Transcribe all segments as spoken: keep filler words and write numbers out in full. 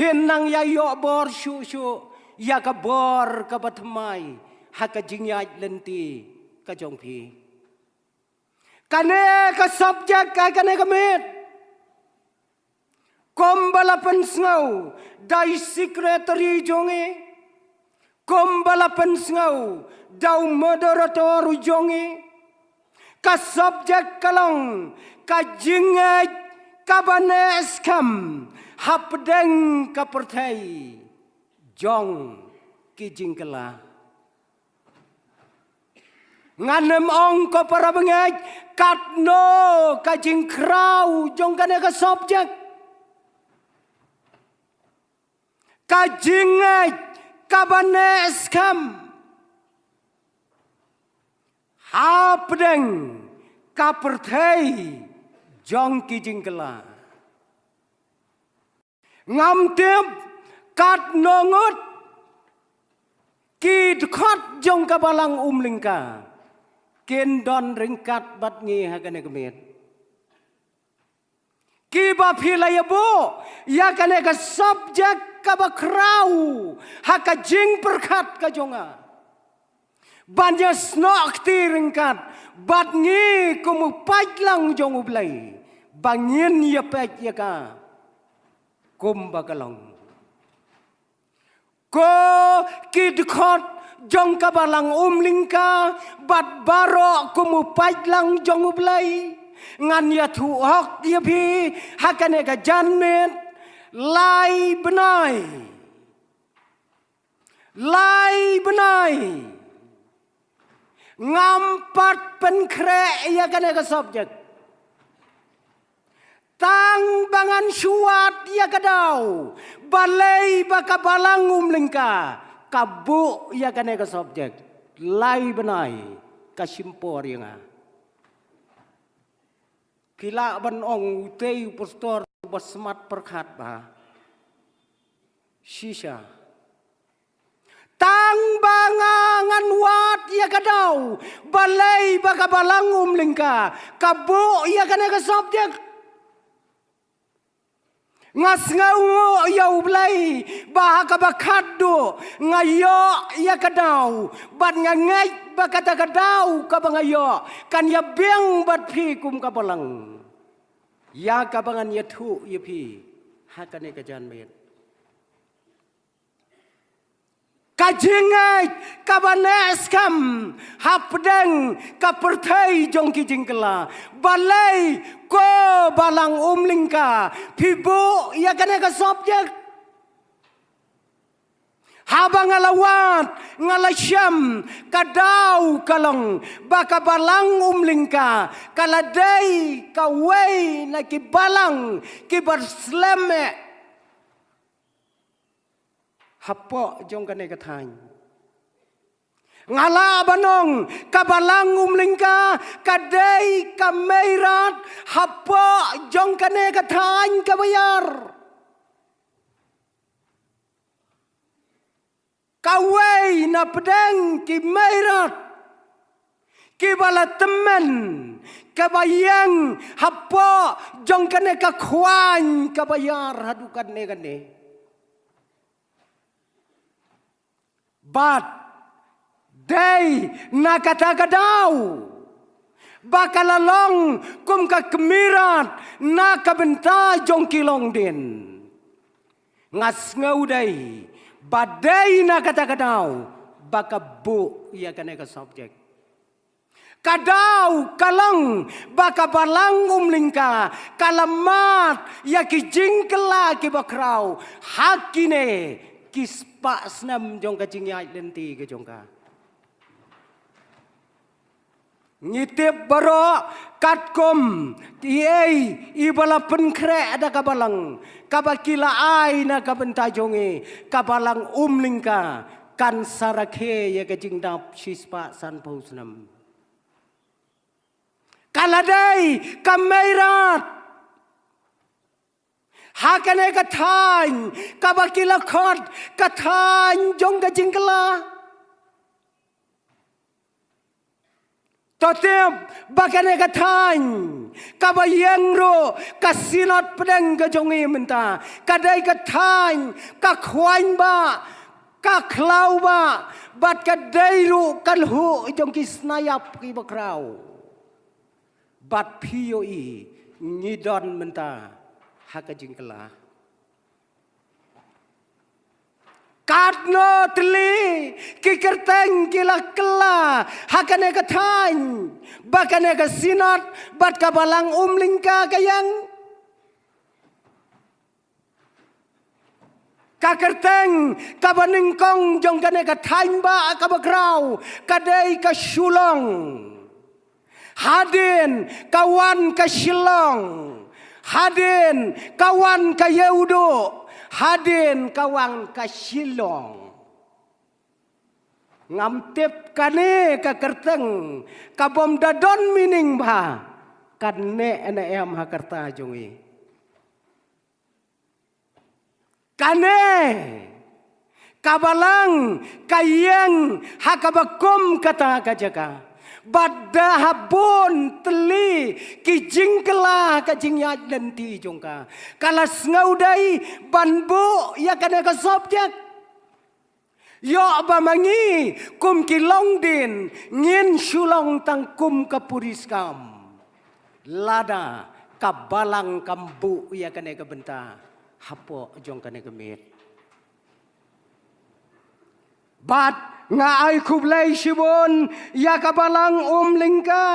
Phin nang ïa ïoh bor shuh shuh ïa ka bor kaba thymmai ha ka jingïaid lynti ka jong phi. Kane ka subject ka, kane ka miet, kumba la pynsngew da i secretary jong ngi, kumba la pynsngew da u moderator jong ngi, ka subject ka long ka jingngeit kaba neh skhem hapdeng ka pyrthei jong ki jingkylla. Ngan ym ong ko para bangeit, katno ka jingkhraw jong kane ka subject. Ka jingngeit kaba neh skhem hapdeng ka pyrthei jong ki jingkylla. Ngam tip katno ngut ki dkhot jong ka balang Umlyngka kin don ryngkat bad ngi ha kane ka miet. Kiba phi la ïa buh ïa kane ka subject kaba khraw ha ka jingpyrkhat ka jong nga, ban ïa snoh kti ryngkat bad ngi kum u paidlang jong U Blei, ba ngin ïa peit ïa ka kumba ka long. Ko ki dkhot jong ka balang Umlyngka bad baroh kum u paidlang jong U Blei, ngan ïathuh hok ïa phi ha kane ka janmiet, lai bnai, lai bnai ngam pat pynkhreh ïa kane ka subject. Tang ba ngan shu wad ïa ka daw, balei ba ka balang Umlyngka ka buh ïa kane ka subject, lai bnai ka shim por ïa nga. Ki lah ban ong utei u pastor ba smat pyrkhat ba shisha. Tang ba nga ngan wad ïa ka daw, balei ba ka balang Umlyngka ka buh ïa kane ka subject. Nga sngewnguh ïa U Blei ba ha kaba khatduh nga ïoh ïa ka daw, bad nga ngeit ba kata ka daw kaba nga ïoh kan ïa biang bad phi kum ka balang ïa kaba ngan ïathuh ïa phi ha kane ka janmiet. Ka jingngeit kaba neh skhem hapdeng ka pyrthei jong ki jingkylla. Balei ko balang Umlyngka phi buh ïa kane ka subject? Haba nga la wad, nga la shem, ka daw ka long ba ka balang Umlyngka ka la dei kawei na ki balang kiba slem eh hapoh jong kane ka thaiñ. Nga lah ban ong ka balang Umlyngka ka dei ka meirat hapoh jong kane ka thaiñ kaba ïar. Kawei na pdeng ki meirat kiba la tymmen, kaba ïeng hapoh jong kane ka khwaiñ kaba ïar haduh katne katne. Bad dei na kata ka daw ba ka la long kum ka kmeirat na ka bynta jong ki longdien. Nga sngew dei ba dei na kata ka daw ba ka buh ïa kane ka subject. Ka daw ka long ba ka balang Umlyngka ka la mad ïa ki jingkylla kiba khraw ha kine ki spah snem jong ka jingïaid lynti ka jong ka. Ngi tip baroh katkum kiei kiba la pynkhreh da ka balang kaba ki la ai na ka bynta jong ngi, ka balang Umlyngka kan sa rakhe ïa ka jingdap shispah sanphew snem. Ka la dei ka meirat ha kane ka thaiñ kaba ki la khot ka thaiñ jong ka jingkylla. To tip ba kane ka thaiñ kaba ïeng ruh ka Synod pdeng ka jong i mynta ka dei ka thaiñ ka khwaiñ ba ka khlaw ba bad ka dei ruh ka lhuh jong ki snaiap ki bakhraw. Bad phi ïohi ngi don mynta ha ka jingkylla. Katno tylli ki kyrteng ki la kylla ha kane ka thaiñ ba kane ka Synod bad ka Balang Umlyngka ka ïeng. Ka kyrteng kaba nyngkong jong kane ka thaiñ ba kaba khraw ka dei ka Shulong. Hadien ka wan ka Shillong. Hadien ka wan ka Ïewduh. Hadien ka wan ka Shillong. Ngam tip kane ka kyrteng ka bym da don meaning bha kan neh ne em ha ka rta jong i. Kane ka Balang ka ïeng ha kaba kum kata ka jaka. Bad da ha bun tylli ki jingkylla ka jingïaid lynti jong ka, ka la sngewdei ban buh ïa kane ka subject. Ïoh ba ma ngi kum ki longdien ngin shu long tang kum ka puriskam. Lada ka Balang kam buh ïa kane ka bynta hapoh jong kane ka miet. Bad nga ai khublei shibun ïa ka Balang Umlyngka.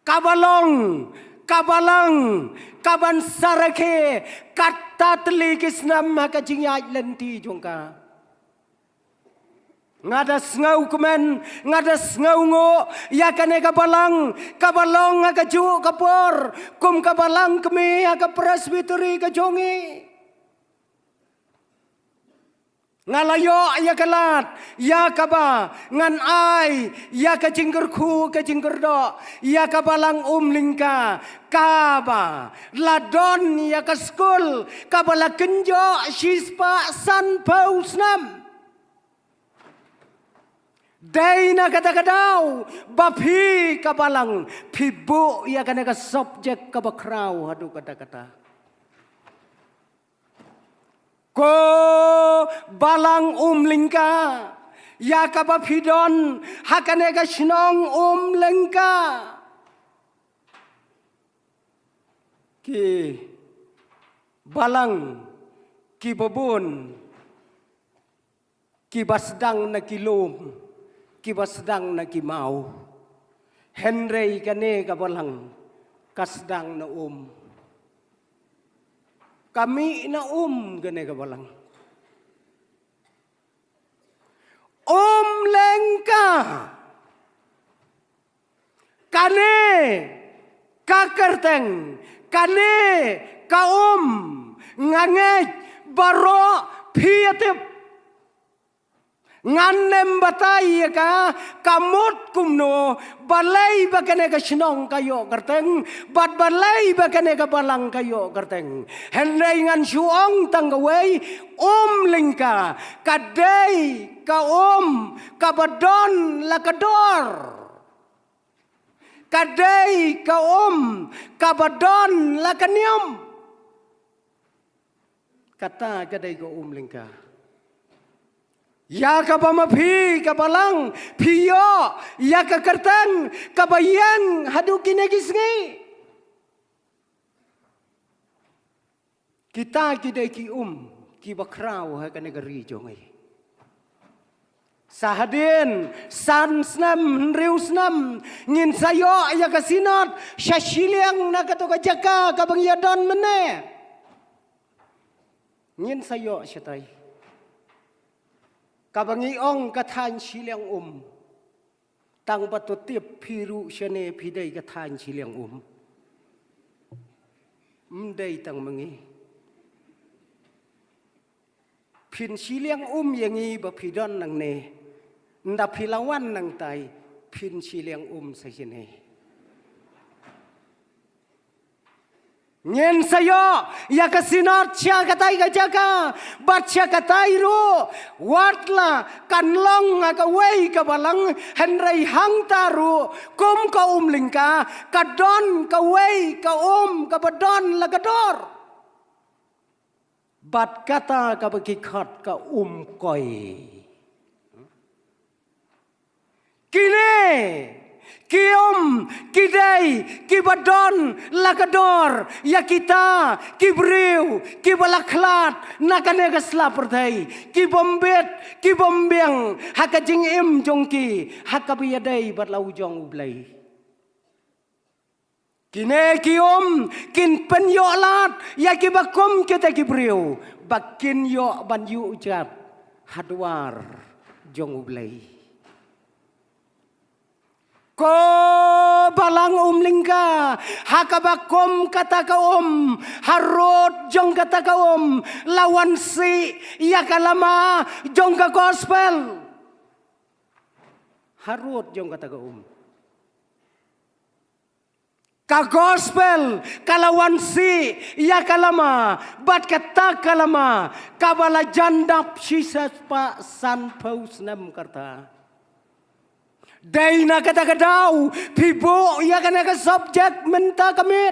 Kaba long, ka Balang, kaban sa rakhe katta tylli ki snem ha ka jingïaid lynti jong ka. Nga da sngewkmen, nga da sngewnguh ïa kane ka Balang kaba long ha kajuh ka por kum ka Balang Kmie ha ka Presbytery ka jong i. Nga la ïoh ïa ka lad ïa kaba ngan ai ïa ka jingkyrkhu ka jingkyrdoh ïa ka Balang Umlyngka kaba la don ïa ka skul kaba la kynjoh shispah sanphew snem. Dei na kata ka daw ba phi ka Balang phi buh ïa kane ka subject kaba khraw haduh katta katta. Ko Balang Umlyngka, ïa kaba phi don ha kane ka shnong Umlyngka, ki Balang kiba bun kiba sdang na ki lum, kiba sdang na ki maw. Hynrei kane ka Balang ka sdang na um. Ka mih na um kane ka Balang. Umlyngka. Kane ka kyrteng, kane ka um, nga ngeit baroh phi ïa tip. Ngan ym batai ïa ka, ka mut kumno, balei ba kane ka shnong ka ïoh kyrteng, bad balei ba kane ka Balang ka ïoh kyrteng. Hynrei ngan shu ong tang kawei, Umlyngka, ka dei ka um kaba don la ka dor. Ka dei ka um kaba don la ka niam. Kata ka dei ka Umlyngka. Ïa kaba ma phi ka Balang phi ïoh ïa ka kyrteng kaba ïeng haduh kine ki sngi. Kita ki dei ki um kiba khraw ha kane ka ri jong ngi. Sa hadien san snem hynriew snem ngin sa ïoh ïa ka Synod sha shiliang na kato ka jaka kaba ngi ïa don mynne. Ngin sa ïoh shatai kaba ngi ong ka thaiñ shiliang um. Tang ba to tip phi ruh shane phi dei ka thaiñ shiliang um. Ym dei tang ma ngi. Phin shiliang um ïa ngi ba phi don nangne. Nda phi la wan nangtai phin shiliang um sa shane. Ngin sa ïoh ïa ka Synod sha katai ka jaka, bad sha katai ruh, wat la kan long ha kawei ka balang, hynrei hangta ruh, kum ka um lyngka, ka don kawei ka um kaba don la ka dor. Bad kata kaba ki khot ka um koi. Kine ki um ki dei kiba don la ka dor ïa kita ki briew kiba la khlad na kane ka sla pyrthei, ki bym bit, ki bym biang ha ka jingim jong ki ha kaba ïadei bad la u jong U Blei. Kine ki um kin pynïoh lad ïa kiba kum kita ki briew ba kin ïoh ban ïuh jat ha dwar jong U Blei. Ko balang um lyngka, ha kaba kum kata ka um, harud jong kata ka um la wan sih ïa ka lama jong ka gospel. Harud jong kata ka um, ka gospel ka la wan sih ïa ka lama, bad kata ka lama kaba la jan dap shispah sanphew snem ka rta. Dei na kata ka daw phi buh ïa kane ka subject mynta ka miet.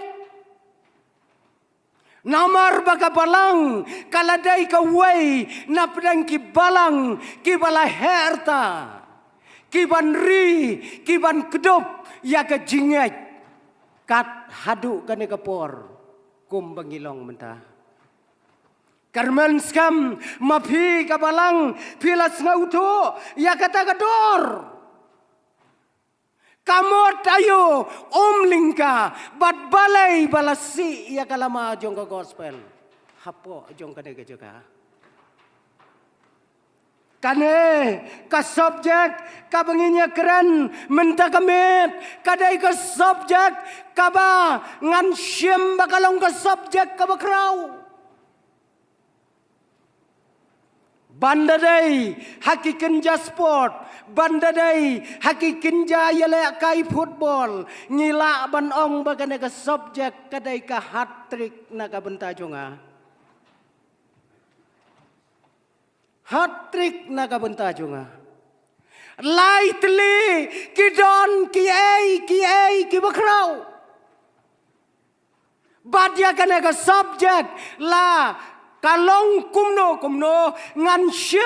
Namar ba ka balang ka la dei kawei na pdeng ki balang kiba la heh rta, kiban ri, kiban kdup ïa ka jingngeit kat haduh kane ka por kumba ngi long mynta. Kyrmen skhem ma phi ka balang phi la sngewthuh ïa kata ka dor. Ka mut aïu um lyngka bad balei ba la sih ïa ka lama jong ka gospel hapoh jong kane ka jaka? Kane ka subject kaba ngin ïa kren mynta ka miet ka dei ka subject kaba ngan shim ba ka long ka subject kaba khraw. Ban da dei ha ki kynja sport, ban da dei ha ki kynja ïalehkai football, ngi lah ban ong ba kane ka subject ka dei ka hat-trick na ka bynta jong nga. Hat-trick na ka bynta jong nga. Lai tylli ki don kiei kiei kiba khraw. Bad ïa kane ka subject la ka long kumno kumno ngan shim